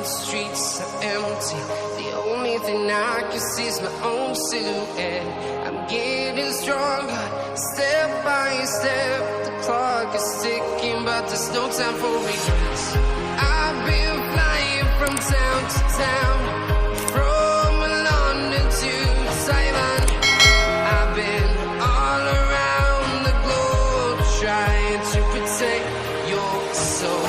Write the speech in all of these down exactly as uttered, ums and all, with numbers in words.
Streets are empty. The only thing I can see is my own silhouette. I'm getting stronger, step by step. The clock is ticking, but there's no time for regrets. I've been flying from town to town, from London to Taiwan. I've been all around the globe trying to protect your soul.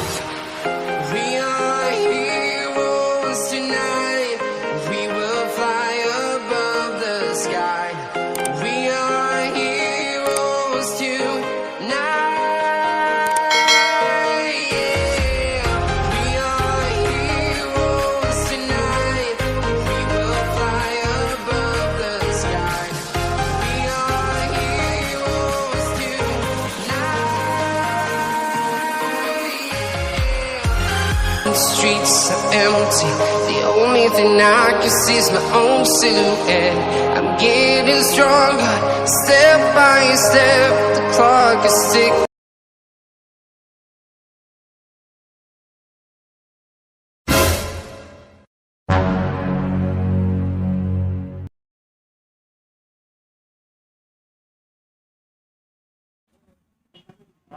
We are heroes tonight. We will fly above the sky. We are heroes tonight. Yeah. We are heroes tonight. We will fly above the sky. We are heroes tonight. The streets are empty. The only thing I can see is my own silhouette. I'm getting stronger, step by step. The clock is ticking.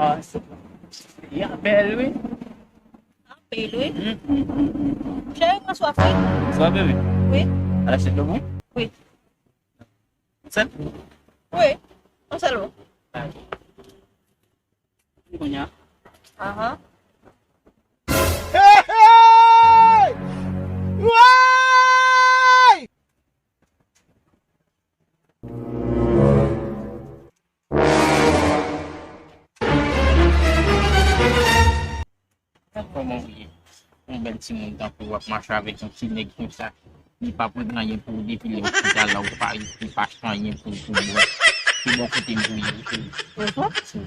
Ah, se, li anpil, wi. Anpil, wi. Cheri, pran swaf, wi. Swaf, bebe? Wi. Al achte dlo pou mwen? Wi. Sèl? Wi. Yon sèl bon. Kounye a. Ahan. Hey, hey! Woy! Kòman w ye? Yon bèl timoun tankou w ap mache avèk yon ti nèg konsa. Li pa pran anyen pou ou depi lè ou chita la, ou pa, ou pa achte anyen pou, pou bwè. Se bò kote m pou ye, wi, cheri.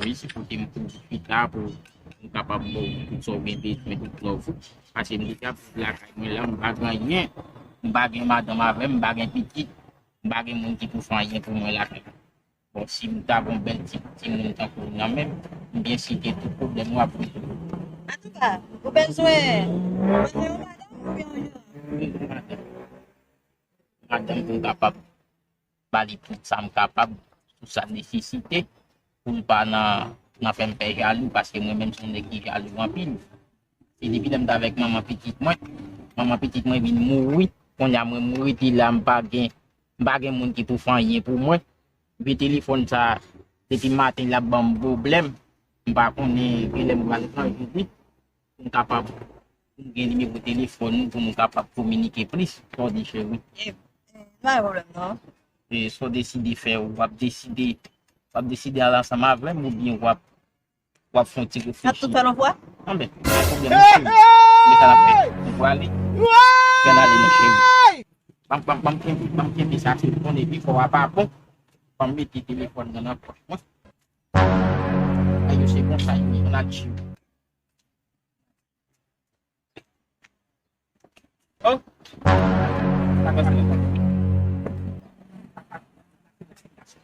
Wi, se kote m pou chita pou m kapab ba w tout sa w gen bezwen, tout love ou. Paske m deja viv lakay mwen la, m pa gen anyen. M pa gen madanm avè m, m pa gen pitit. M pa gen moun ki pou fè anyen pou mwen lakay la. Bon, si m ta gon bèl ti, timoun tankou w nan men m, m byen si ke tout pwoblèm ou ap rezoud. Antouka, ou bezwen, ou bezwen yon madanm oubyen yon jèn? Wi, yon madanm. Madanm pou m kapab ba li tout sa m kapab, tout sa l nesesite, pou l pa nan, nan fè m fè jalou, paske mwen menm se yon nèg ki jalou anpil. Se depi lè m t avèk manman pitit mwen, manman pitit mwen vin mouri, kounye a mwen m rete la, m pa gen, m pa gen moun ki pou fè anyen pou mwen. Epi telefòn sa, depi maten l ap ban m pwoblèm. M pa konnen kilè m pral chanje li pou m kapab, pou m gen nimewo telefòn ou, pou nou kapab kominike plis. Sa w di, cheri? E, e, pa gen pwoblèm, non. E sa w deside fè, w ap deside, w ap deside al ansanm avè m oubyen w ap, w ap fè yon ti reflechi? N ap tout fè l yon fwa? Anben, pa gen pwoblèm, cheri. Men sa n ap fè. Nou prale. Ann ale, men cheri. Ban m, ban m, ban m kenbe, ban m kenbe sa, cheri. Konnen pi fò a pa bon. Ban m mete telefòn nan nan pòch mwen. Ay yo, se konsa yo ye, ann al cheri. Oh.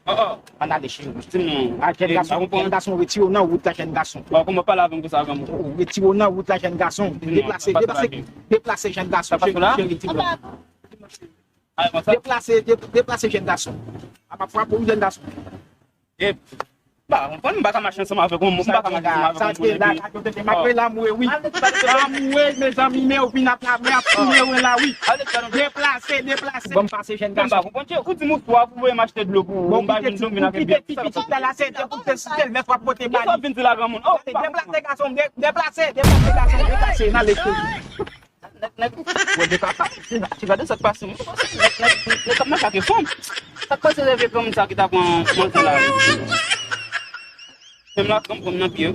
Oh, oh. Ann ale, cheri. Di m non, a jèn gason, jèn gason, retire w nan wout la, jèn gason. Bon, kòman w pale avè m konsa, granmoun? Retire w nan wout la, jèn gason. Deplase, deplase, deplase, jèn gason. Cheri, cheri, retire w. Deplase, de-, deplase, jèn gason. A pa frape w, jèn gason. E, m pa konprann, m pa ka mache ansanm avèk yon moun, m pa ka mache ansanm avèk yon moun epi. M ap rele amwe, wi. Amwe, mezanmi, men ou vin ap la, men ap touye w la, wi. Deplase, deplase. Bon, m pase jèn gason. M pa konprann, ou di m ou swaf, ou voye m achte dlo pou ou, m pa jwenn dlo, m vin avèk byen. Ou kite ti pitit la, la, se te pou te site l, men w ap pote ba li. Sa w vin di la, granmoun? Oh, deplase, gason, de-, deplase, deplase, gason, deplase, n ale, cheri. Nèg, nèg, wè de kaka, ti gade sa k pase, mwen panse nèg, nèg, nèg k ap mache ak fanm. Sa k pase lè vye granmoun sa ki ta pran manzè la? Menm la, granmoun nan pye.